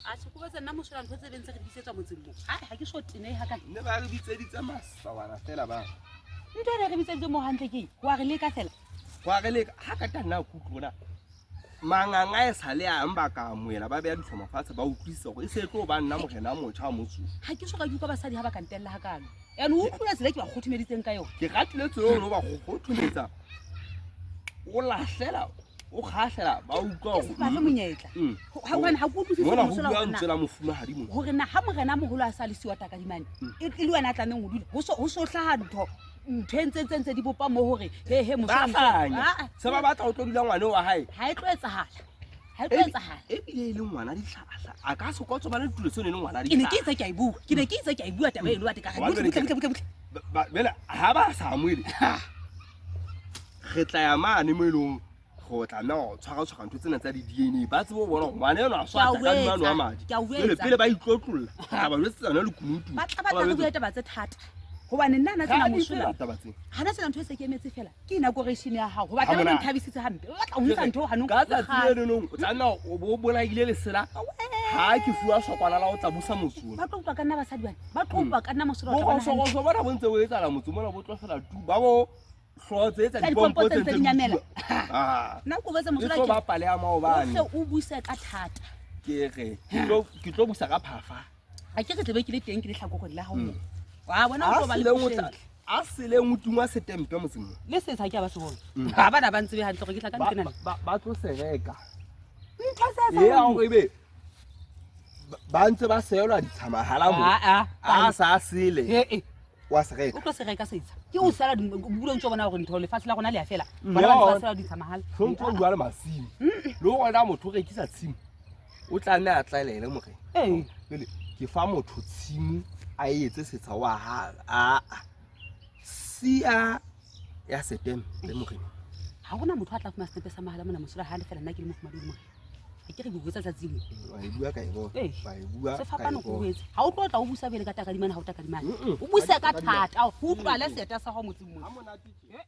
Atjhe, ko botse nna mosola ntho tse beng tse re bitsetswa motseng mo. Hai, ha ke so tenehe hakana. Ne ba re bitseditse masawana fela ba. Ntho e re bitseditse mo hantle ke eng? Wa re leka fela. Wa re leka ha ka ta nna kutlwe bona. Manganga e sa le ang ba ka amohela ba beya ditlhomo fatshe ba utlwisisa gore e se tlo ba nna morena a motjha wa motse. Ha ke so ka ke utlwa basadi ha ba ka ntella hakalo. Ene o utlwile tsela e ke ba kgothomeditseng ka yona. Ke ratile tsela eo ba kgothometsa. O lahlela o kgahlela ba utlwa Ke se bafe monyetla. Ha hobane ha ke utlwisise Mona ho mosola bua hore na- lentswe la mofumahadi mona. hore na ha morena a moholo a sa le siwa takadimane e e le wena a tlamehang ho dula ho so hlaha ntho ntho e ntse tse ntse di bopa mo hore he he Ba mosola hlanya. Ah, ah. Se ba batla ho tlo dula ngwane wa hae. ha e tlo etsahala ha e tlo etsahala Ebile e le ngwana ditlhahla. A ka se kotso ba le tulo seno e le ngwana ke ne ke ditlhahla. itse ke a e bua ke ne ke itse ke a e bua taba eno wa teka Hobane butle butle butle butle Bjale ha ba sa amohele re tla ya mane mo e leng go tlameha go tshwara tshwara ntho tsena tsa di-DNA ba tsebe go bona gore ngwana eno a Ke a swata ka dimano wa wetsa, madi ke a jale wetsa. pele ba itlotlolla tla ba jwetsa tsona lekunutu ba tla batla re bua taba tse thata hobane nna na tsena mosola taba tsena ha na tsena ntho e se ke emetse fela ke inauguration ya hao hoba Ha taba monate. nthabisitse hampe o batla ho ntsha ntho hanong ka tsatsi le lenong o tlameha o bo o bolaile lesela ha ke fuwa sokwana la o tla busa motse ona ba tlo utlwa ka nna basadi bana ba tlo utlwa ka nna mosola wa tla bona hantle. bogosogoso bona bo ntse bo etsala motse mona bo tlo fela tu ba bo hlooho tse tsa Tsa dipompo dipompo tse tse ntse ntse di nyamela. Ah. Nna ko botse e mosola tlo ke ba pale ya o maobane hle o buse ka thata ke re ke tlo busa ka phafa a ke re tlebe ke le teng ke le tlhakoreng la gago mo wa bona o a tlo ba le seleng o pusheng. tla a seleng o tingwa setempe motseng mo le setsha ke a ba se bona ga bana ba ntsebe hantle gore ke tla ka Ba- ntho enana ba tlo se reka ntho tse e ya gore ebe ba ntse ba seelwa ditshamahala mo Ah, a sa sele wa se reka o tlo se reka setsha ke o sala bula ntse o bona gore ntho lefatshe la rona le a fela Mm. bona ba ntse ba Ya. sela ditsha mahala tshwanetse o bua le masimo le gona motho o rekisa tshimo o tla nne a tlaelele morena ee jale ke fa motho tshimo a e etse setsha wa ha aa sia ya setempe morena ga gona motho a tla fuma setempe sa mahala mona mosola ga le fela nna ke le mofumadi le morena ga ke re ke botsa tsatsing wa e bua ka e bona Ee. wa e bua se ka e fapano ko bona. boetse ga o tlo tla o busa pele ka takadimane ga o takadimane Mm-mm. o buse ka Takadimane. thata go utlwale seeta sa gago motseng mo Ha monate tje.